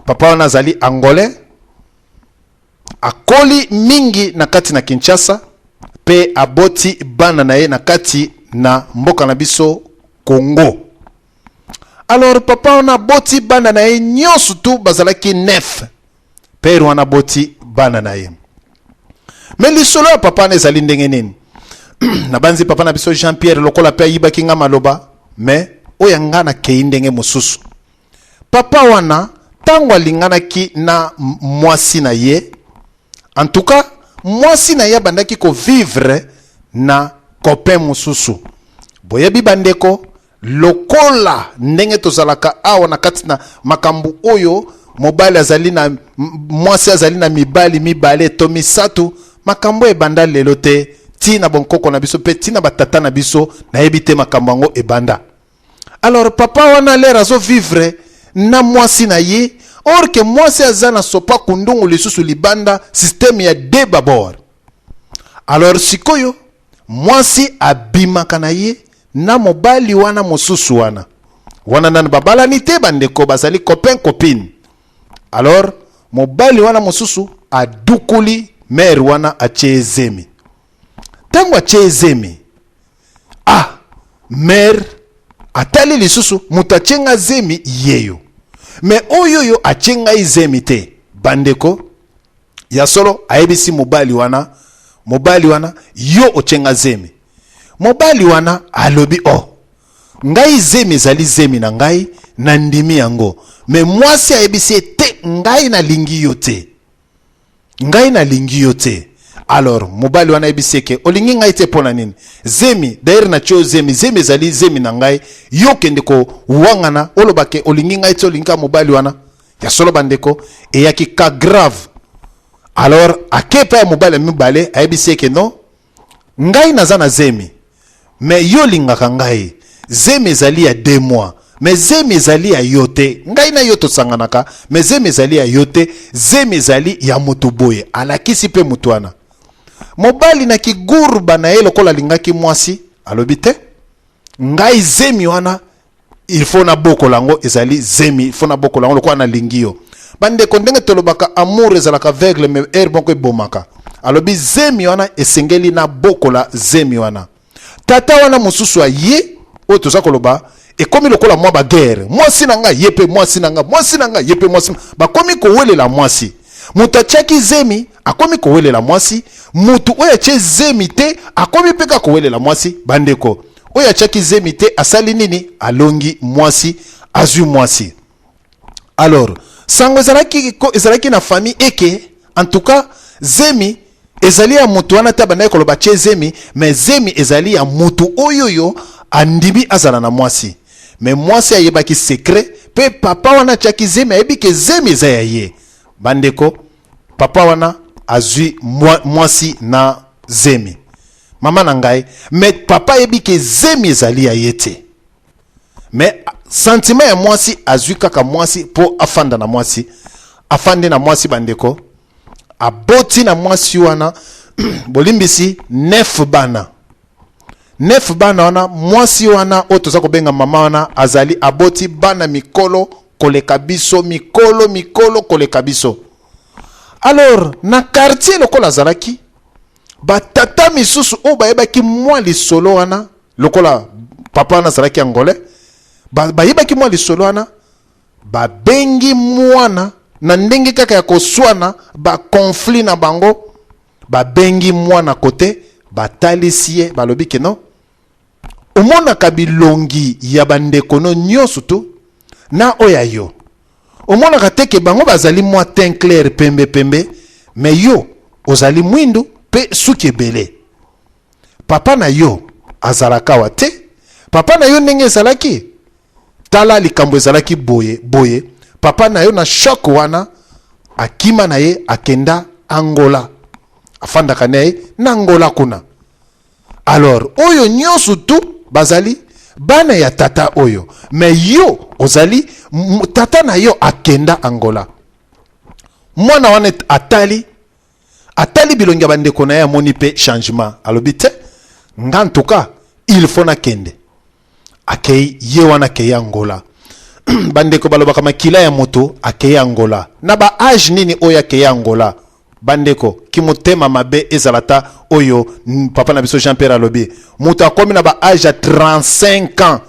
Papa wana azali Angolais, akoli mingi na kati na Kinshasa mpe aboti bana na ye na kati na mboka na biso Congo. Alors papa wana aboti bana na ye nyonso, tu bazalaki neuf. Père wana aboti bana na ye. Me lisolo ya papa wana ezali ndenge nini? Nabanzi papa na biso Jean Pierre lokola mpe ayibaki nga maloba, me oyo nga nakei ndenge mosusu. Papa wana, ntango alinganaki na mwasi na ye, en tout cas mwasi na ye abandaki kovivre na copain mosusu. Boyebi bandeko, lokola ndenge tozalaka awa na kati na makambo oyo, mobali azali na mwasi, azali na mibali mibale to misato. Makambo ebanda lelo te, ntina bonkoko na biso mpe ntina batata na biso, nayebi te makambo yango ebanda. Alors papa wana, l'heure azovivre na mwasi na ye, or que mwasi aza na sopa kundungu lisusu libanda, système ya de babord. Alors sikoyo mwasi abimaka na ye na mobali wana mosusu wana. Wana nanu babalani te, bandeko, bazali copain copine. Alors mobali wana mosusu adukuli mère wana, atie ye zemi. Ntango atie ye zemi, ah, mère atali lisusu moto atie nga zemi yeyo, me oyo oyo atie ngai zemi te. Bandeko, ya solo ayebisi mobali wana: "Mobali wana, yo otie nga zemi." Mobali wana alobi: "Oh, ngai zemi ezali zemi na ngai, nandimi yango." Me mwasi ayebisi ye: "Te, ngai nalingi yo te, ngai nalingi yo te." Alors mobali wana ayebisi eke: "Olingi ngai te mpo na nini? Zemi, d'ailleurs natie yo zemi, zemi ezali zemi na ngai, yo okende kowangana, olobake olingi ngai te, olingi kaka mobali wana." Ya solo bandeko, eyaki ka grave. Alors ake epai ya mobali ya mibale, ayebisi eke: "Non, ngai naza na zemi, me yo olingaka ngai. Zemi ezali ya 2 mois, me zemi ezali ya yo te. Ngai na yo tosanganaka, me zemi ezali ya yo te, zemi ezali ya moto boye." Alakisi mpe moto wana. Mobali na kigurba na ye, lokola alingaki mwasi, alobi: "Te, ngai zemi wana il faut nabokola yango, ezali zemi, il faut nabokola yango lokola nalingi yo." Bandeko, ndenge tolobaka, amour ezalaka aveugle, mais heure moko ebomaka. Alobi: "Zemi wana esengeli nabokola zemi wana." Tata wana mosusu aye, oyo toza koloba, ekomi lokola mwa baguerre: mwasi na ngai ye mpe mwasi na ngai, mwasi na ngai ye mpe mwasi. Bakomi kowelela mwasi. Moto atiaki zemi akomi kowelela mwasi, motu oyo atie zemi te akomi mpe kaka kowelela mwasi. Bandeko, oyo atiaki zemi te asali nini? Alongi mwasi, azwi mwasi. Alors sango ezalaki na famille eke en tout cas zemi ezali ya motu wana te. Abandaki koloba tie zemi, mais zemi ezali ya motu oyo oyo andimi azala na mwasi. Me mwasi ayebaki secret mpe papa wana atiaki zemi ayebi ke zemi eza ya ye. Bandeko, papa wana azwi mwasi na zemi, mama na ngai, me papa ayebi ke zemi ezali ya ye te. Me sentiment ya mwasi, azwi kaka mwasi mpo afanda na mwasi. Afandi na mwasi, bandeko. Aboti na mwasi wana, bolimbisi, 9 bana. 9 bana wana, mwasi wana oyo toza kobenga mama wana azali aboti bana mikolo koleka biso, mikolo mikolo koleka biso. Alors na quartier lokola azalaki, batata misusu oyo bayebaki mwa lisolo wana, lokola papa wana azalaki Angolais, bayebaki mwa lisolo wana, babengi mwana na ndenge kaka ya koswana baconflit na bango. Babengi mwana kote, batalisi ye, balobi ke non, omonaka bilongi ya bandeko no nyonso tu na oyo ya yo, omonaka te ke bango bazali mwa teint clair, pembe pembe, mais yo ozali mwindu mpe suki ebele. Papa na yo azalaka awa te. Papa na yo ndenge ezalaki, tala likambo ezalaki boye boye. Papa na yo na choc wana akima na ye, akenda Angola, afandaka na ye na Angola kuna. Alors oyo nyonso tu bazali bana ya tata oyo, mais yo ozali tata na yo akenda Angola. Mwana wana atali, atali bilongi ya bandeko na ye, amoni mpe changement, alobi te, nga en tout cas il faut nakende. Akei ye wana, akei Angola. Bandeko, balobaka makila ya moto. Akei Angola na ba âge nini oyo akei Angola? Bandeko, kimotema mabe ezala ta oyo papa na biso Jean Pierre alobi, moto akomi na ba âge ya 35 ans,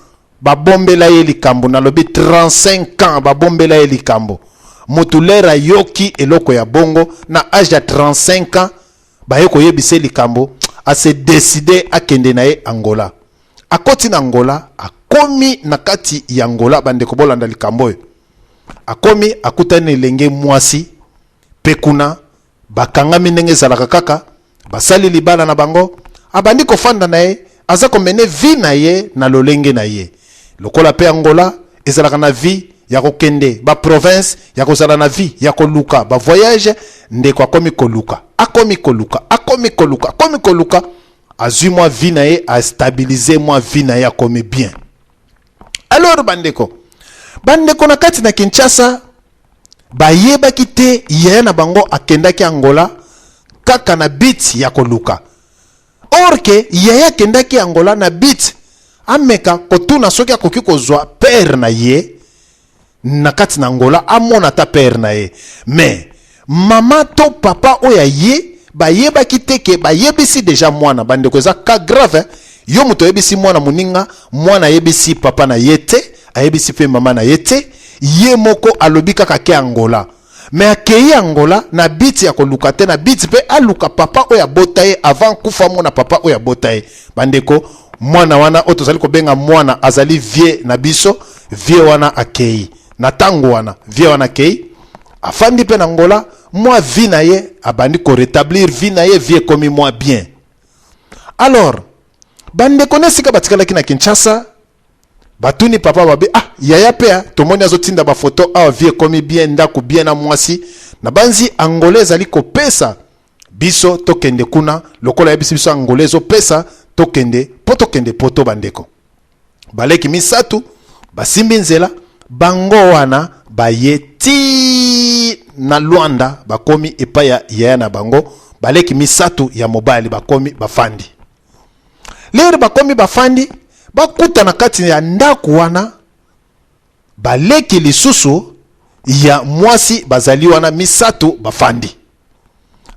babombela ye likambo. Nalobi 35 ans, babombela ye likambo. Moto lere ayoki eloko ya bongo na âge ya 35 ans, baye koyebisa ye likambo, ase décider akende na ye Angola. Akoti na Angola, akomi na kati ya Angola. Bandeko, bolanda likambo oyo. Akomi, akutani na elenge mwasi mpe kuna bakangami ndenge ezalaka kaka, basali libala na bango. Abandi kofanda na ye, aza komener vie na ye na lolenge na ye. Lokola mpe Angola ezalaka na vie ya kokende baprovince, ya kozala na vie ya koluka bavoyage, ndeko akomi koluka, akomi koluka, akomi koluka, akomi koluka, azwi mwa vie na ye, astabiliser mwa vie na ye, akomi bien. Alors bandeko, bandeko na kati na Kinshasa bayebaki te yaya na bango akendaki Angola kaka na but ya koluka. Or ke yaya akendaki Angola na but ameka kotuna soki akoki kozwa père na ye na kati na Angola, amona ata père na ye. Mais mama to papa oyo aye bayebaki te ke bayebisi déjà mwana. Bandeko, eza cas grave, eh? Yo moto oyebisi mwana moninga, mwana ayebisi papa na ye te, ayebisi mpe mama na ye te. Ye moko alobi kaka ke Angola, mais akei Angola na but ya koluka te, na but mpe aluka papa oyo abota ye avant kufa, mona papa oyo abota ye. Bandeko, mwana wana oyo tozali kobenga mwana azali vieux na biso. Vieux wana akei na ntango wana, vieux wana akei, afandi mpe na Angola mwa vie na ye, abandi korétablir vie na ye, vie ekomi mwa bien. Alors bandeko na esika batikalaki na Kinshasa batuni papa babe: "Ah, yaya mpe ah, tomoni azotinda bafoto awa, vie ekomi bien, ndako bien na mwasi na banzi. Angola ezali kopesa biso, tokende kuna. Lokola ayebisi biso Angola ezopesa, tokende mpo tokende poto." Bandeko, baleki misato basimbi nzela, bango wana baye ti na Lwanda, bakomi epai ya yaya na bango. Baleki misato ya mobali bakomi, bafandi. Lere bakomi, bafandi, bakuta na kati ya ndako wana baleki lisusu ya mwasi bazali wana misato, bafandi,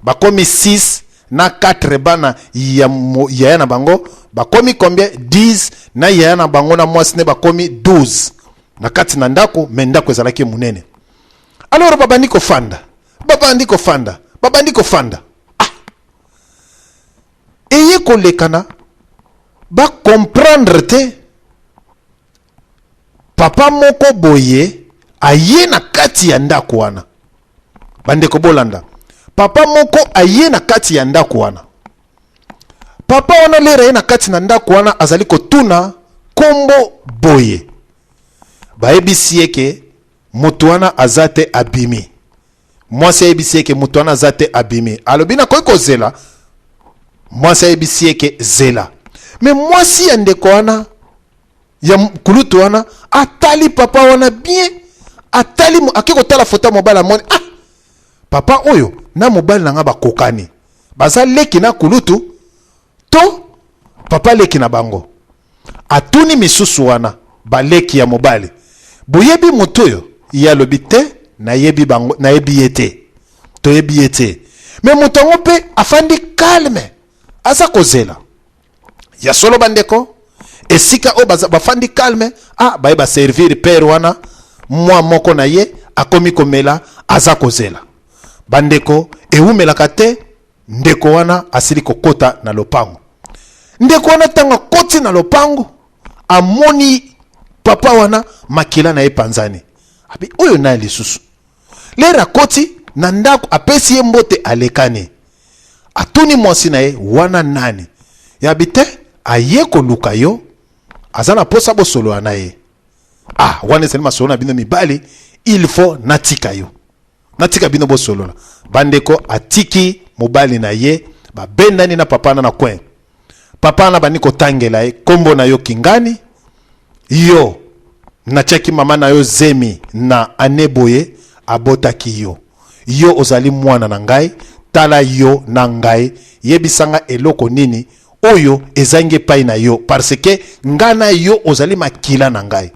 bakomi 6 na 4 bana ya yaya na bango, bakomi combien? 10. Na yaya na bango na mwasi nde bakomi 12 na kati na ndako. Mais ndako ezalaki monene. Alors babandi kofanda, babandi kofanda, babandi kofanda. Ah, eye kolekana, bacomprendre te. Papa moko boye aye na kati ya ndako wana. Bandeko, bolanda. Papa moko aye na kati ya ndako wana. Papa wana, lere aye na kati na ndako wana, azali kotuna kombo boye. Bayebisi ye ke moto wana aza te, abimi. Mwasi ayebisi ye ke moto wana aza te, abimi. Alobi: "Nakoki kozela?" Mwasi ayebisi ye ke zela. Mais mwasi ya ndeko wana ya kulutu wana atali papa wana bien, atali, ake kotala foto ya mobali, amoni: "Ah, papa oyo na mobali na nga bakokani, baza leki na kulutu to papa leki na bango. Atuni misusu wana baleki ya mobali, boyebi moto oyo? Ye alobi te, nayebi bango, nayebi ye te, toyebi ye te. Me moto yango mpe afandi calme, aza kozela. Ya solo bandeko, esika oyo bafandi calme, ah, baye baservir père wana mwa moko na ye akomi komela, aza kozela. Bandeko, ewumelaka te, ndeko wana asili kokota na lopango. Ndeko wana ntango akoti na lopango, amoni papa wana makila na ye panzani. Abi oyo naye lisusu. Lere akoti na ndako, apesi ye mbote, alekani. Atuni mwasi na ye, wana nani? Yabi te, aye koluka yo, aza na posa bosolola na ye. Ah, wana ezali masolo na bino mibali, il faut natika yo. Natika bino bosolola. Bandeko, atiki mobali na ye, babendani na papa na coin. Papa na bandi kotangela ye kombo na yo kingani, yo natiaki mama na yo zemi na ane boye, abotaki yo. Yo ozali mwana na ngai, tala yo na ngai, yebisanga eloko nini oyo ezangi epai na yo, parce que nga na yo ozali makila na ngai.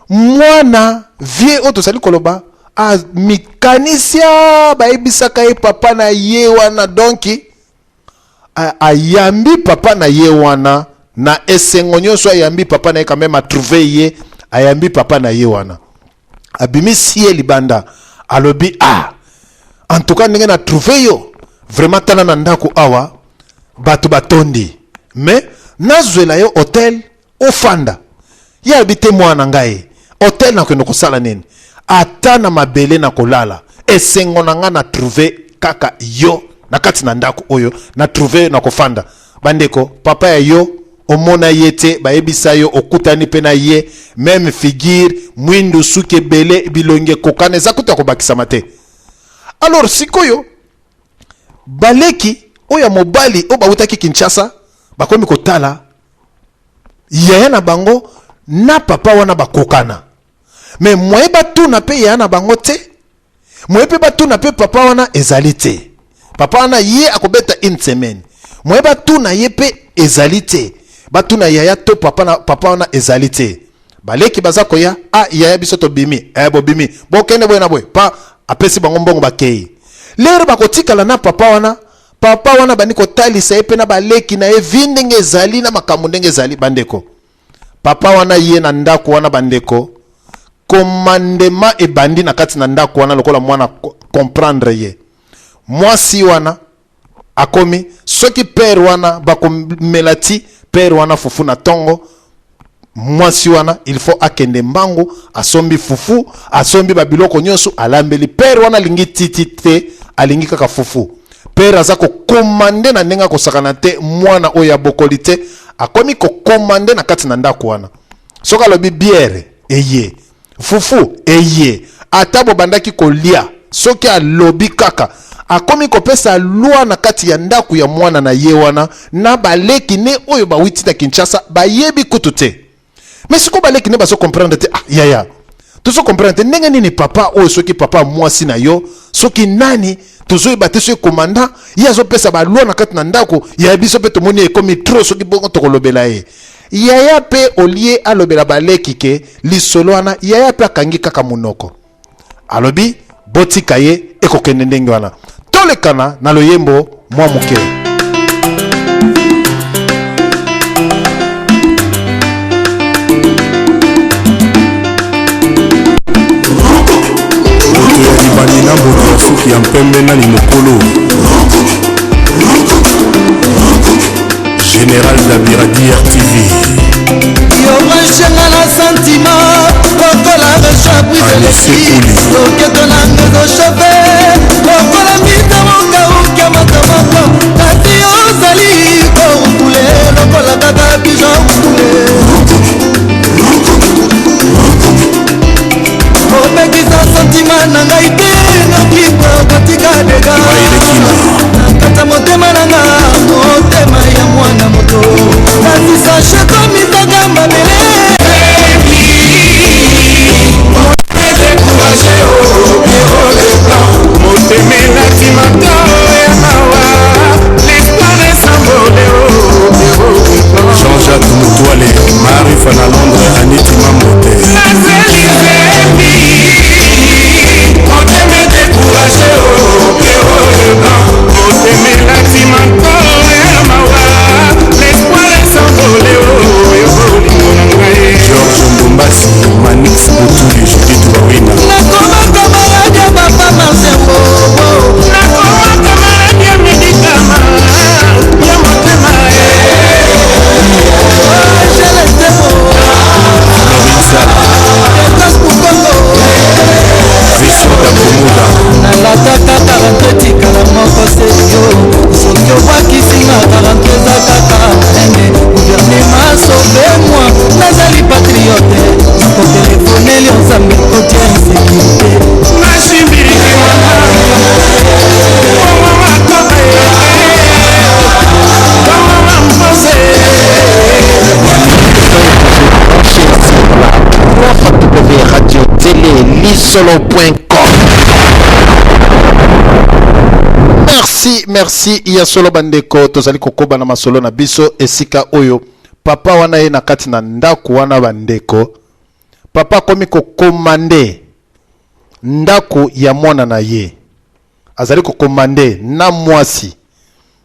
Mwana vie oyo tozali koloba amikanisia, bayebisaka ye papa na ye wana, donc ayambi papa na ye wana na esengo nyonso, ayambi papa na ye quand même, atrouve ye, ayambi papa na ye wana, abimisi ye libanda, alobi ah, en tout cas ndenge na trouve yo vraiment, tala na ndako awa bato batondi, mais nazwela yo hotel ofanda. Ye alobi te, mwana ngai, hotel nakende kosala nini? Ata na mabele na kolala, esengo na ngai na trouve kaka yo na kati na ndako oyo, na trouve na kofanda. Bandeko, papa ya yo omona ye te, bayebisa yo okutani mpe na ye, même figure, mwindu, suki ebele, bilongi ekokana, eza kutu ya kobakisama te. Alors sikoyo baleki oyo ya mobali oyo bawutaki Kinshasa bakomi kotala yaya na bango na papa wana bakokana, me moye batuna mpe yaya na bango te, moye mpe batuna mpe papa wana ezali te. Papa wana ye akobeta une semaine, moye batuna ye mpe ezali te, batuna yaya to papa na papa wana ezali te. Baleki baza koya, ah yaya biso tobimi, bobimi bokende boye na boye, pa apesi bango mbongo bakei. Lero bakotikala na papa wana, papa wana bandi kotalisa ye mpe na baleki na ye vi ndenge ezali na makambo ndenge ezali. Bandeko, papa wana ye na ndako wana, bandeko, commandement ebandi na kati na ndako wana, lokola mwana comprendre ye. Mwasi wana akomi soki père wana bakomela ti père wana fufu na tongo, mwasi wana il faut akende mbangu, asombi fufu, asombi babiloko nyonso, alambeli père wana. Alingi titi te, alingi kaka fufu. Père aza kokomande na ndenge akosakana te, mwana oyo abokoli te akomi kokomande na kati na ndako wana. Soki alobi bière eye, fufu eye, ata bobandaki kolia, soki alobi kaka, akomi kopesa loi na kati ya ndako ya mwana na ye wana na baleki ne oyo bawiti na Kinshasa bayebi kutu te. Mais sikoyo baleki ne bazo comprendre te. Ah yaya, tozo comprendre te ndenge nini papa oyo, soki papa mwasi na yo, soki nani, tozoyeba te, soki commandant ye azopesa baloi na kati na ndako ya biso mpe tomoni ekomi trop. Soki bongo tokolobela ye yaya mpe, olie alobela baleki ke lisolo wana, yaya mpe akangi kaka monoko, alobi botika ye, ekokende ndenge wana. Tolekana na loyembo mwa moke. Moto ya libandi na moto ya suki ya mpembe, nani mokolo? Général Dabira DRTV. Yo branchenga na sentiment lokola recha Anise Kuli. Loketo nanga ezochafe lokola mbita mokauka moto moko, kasi ozali korukule lokola kaka pigeon rukule. Obekisa sentiment na ngai te, noki kotika dega na kati ya motema na nga, motema ya mwana moto, kasi sashe komisaka mabele. Lisolo.com. Merci, merci ya solo bandeko, tozali kokoba na masolo na biso esika oyo papa wana ye na kati na ndako wana. Bandeko, papa akomi kocommander ndako ya mwana na ye, azali kocommander na mwasi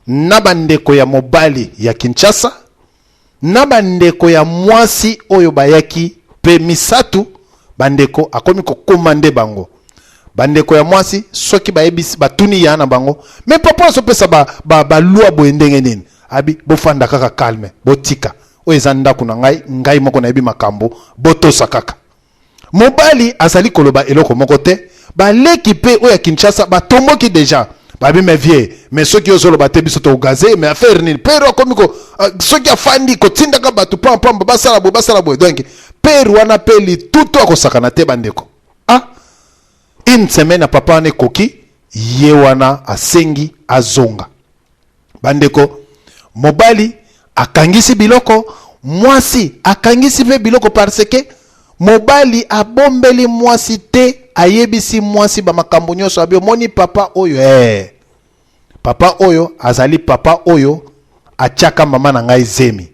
na bandeko ya mobali ya Kinshasa na bandeko ya mwasi oyo bayaki mpe misato. Bandeko, akomi kocommander bango. Bandeko ya mwasi, soki bayebisi, batuni ya na bango: "Mais papa azopesa baloi ba boye ndenge nini?" Abi: "Bofanda kaka calme, botika, oyo eza ndako na ngai, ngai moko nayebi makambo, botosa kaka." Mobali azali koloba eloko moko te. Baleki mpe oyo ya Kinshasa batomboki déjà, babi: "Mais vieux, mais soki ozoloba te, biso togaze. Mais affaire nini?" Père akomi ko soki afandi kotindaka bato pampamba, basala boye, basala boye. Donc père wana mpe litutu akosakana te. Bandeko, ah, une semaine ya papa wana ekoki, ye wana asengi azonga. Bandeko, mobali akangisi biloko, mwasi akangisi mpe biloko, parce que mobali abombeli mwasi te, ayebisi mwasi bamakambo nyonso. Abi: "Omoni papa oyo, papa oyo azali papa oyo atiaka mama na ngai zemi.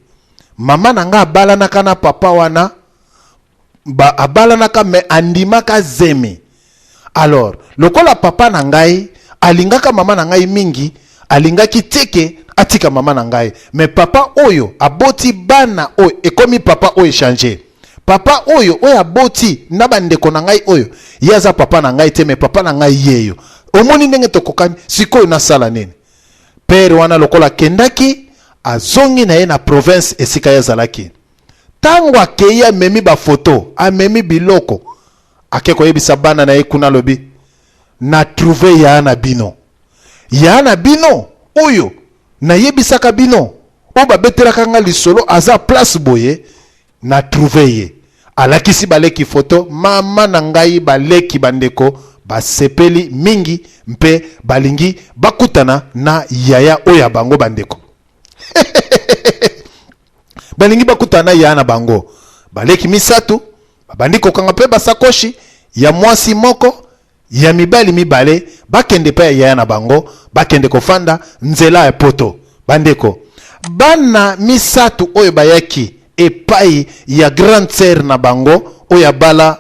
Mama na ngai abalanaka na papa wana ba, abalanaka mais andimaka zemi. Alors lokola papa na ngai alingaka mama na ngai mingi, alingaki teke atika mama na ngai. Mais papa oyo aboti bana oyo, ekomi papa oyo échange, papa oyo oyo aboti na bandeko na ngai oyo, ye aza papa na ngai te, mais papa na ngai yeyo. Omoni ndenge tokokani? Sikoyo nasala nini?" Père wana lokola akendaki, azongi na ye na province esika ye azalaki. Ntango akei, amemi bafoto, amemi biloko, ake koyebisa bana na ye kuna, alobi: "Na trouve ya na bino, ya na bino oyo nayebisaka bino, oyo babetelaka nga lisolo, aza place boye, na trouve ye." Alakisi baleki foto mama na ngai. Baleki, bandeko, basepeli mingi mpe balingi bakutana na yaya oyo ya bango. Bandeko, balingi bakutana na yaya na bango. Baleki misato babandi kokanga mpe basakoshi ya mwasi moko, ya mibali mibale, bakende mpe ya yaya na bango, bakende kofanda nzela ya Poto. Bandeko, bana misato oyo bayaki epai ya grande sœur na bango oyo abala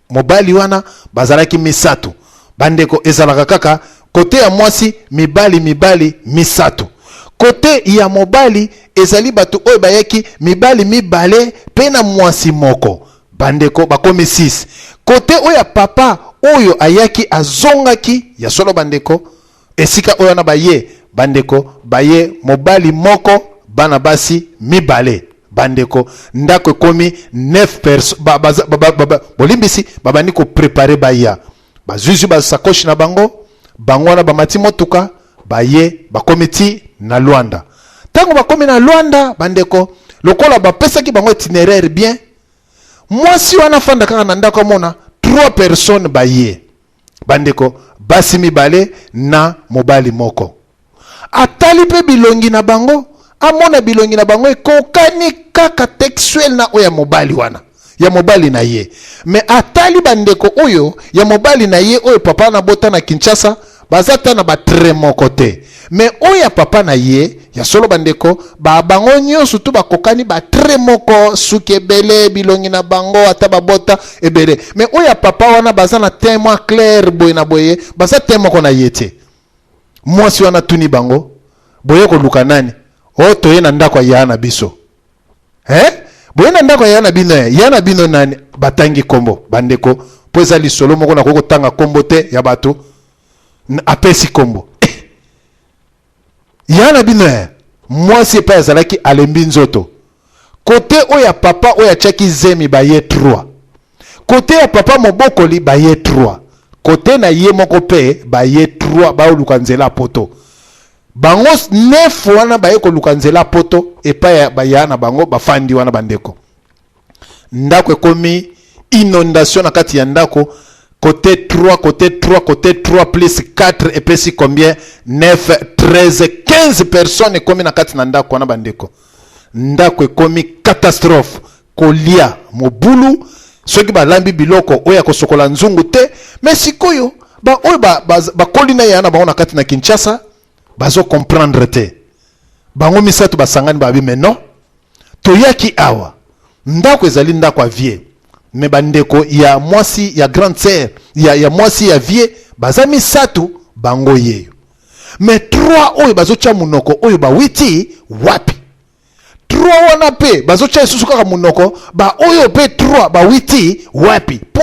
mobali wana, bazalaki misato. Bandeko, ezalaka kaka côté ya mwasi mibali mibali misato, côté ya mobali ezali bato oyo bayaki mibali mibale mpe na mwasi moko. Bandeko, bakomi 6. Côté oyo ya papa oyo ayaki, azongaki ya solo, bandeko, esika oyo wana baye, bandeko, baye mobali moko, bana basi mibale. Bandeko, ndako ekomi 9 personnes. Ba, ba, ba, ba, ba, bolimbisi, babandi kopréparer, baya, bazwizwi basakoshi na bango, bango wana bamati motuka, baye, bakomi ti na Lwanda. Ntango bakomi na Lwanda, bandeko, lokola bapesaki bango itinéraire bien, mwasi wana afanda kaka na ndako, amona trois personnes baye. Bandeko, basi mibale na mobali moko. Atali mpe bilongi na bango, amona bilongi na bango ekokani kaka textuel na oyo ya mobali wana, ya mobali na ye. Mais atali bandeko oyo ya mobali na ye, oyo papa na bota na Kinshasa, baza ta na batraits moko te. Mais oyo ya papa na ye ya solo, bandeko, ba bango nyonso tu bakokani batraits moko, suki ebele, bilongi na bango ata babota ebele. Mais oyo ya papa wana baza na teint mwa clair boye na boye, baza teint moko na ye te. Mwasi wana tuni bango: "Boye koluka nani?" "O, toye na ndako ya yaya na biso." "Eh, boye na ndako ya yaya na bino? Eh, ya na bino nani?" Batangi kombo. Bandeko, mpo eza lisolo moko, nakoki kotanga kombo te ya bato. Apesi kombo. "Eh, ya na bino." Eh, mwasi epai azalaki alembi nzoto. Côté oyo ya papa oyo atiaki zemi, baye 3. Côté ya papa mobokoli, baye 3. Côté na ye moko mpe baye 3, baoluka nzela ya Poto. Bango neuf wana baye koluka nzela ya Poto epai ya baya na bango, bafandi wana. Bandeko, ndako ekomi inondation. Na kati ya ndako, côté 3, côté 3, côté 3 plus 4 epesi combien? 9, 13, 15 personnes ekomi na kati na ndako wana. Bandeko, ndako ekomi catastrophe, kolia mobulu. Soki balambi biloko oyo ya kosokola nzungu te. Mais sikoyo baoyo bakoli na yaya na bango na kati na Kinshasa bazocomprendre te. Bango misato basangani, babi: "Mais non, toyaki awa, ndako ezali ndako ya vieux, mais bandeko ya mwasi ya grande sœur ya mwasi ya vieux baza misato, bango yeyo. Mais trois oyo bazotya monoko oyo bawiti wapi? Trois wana mpe bazotya lisusu kaka monoko, baoyo mpe trois bawiti wapi?" Mpo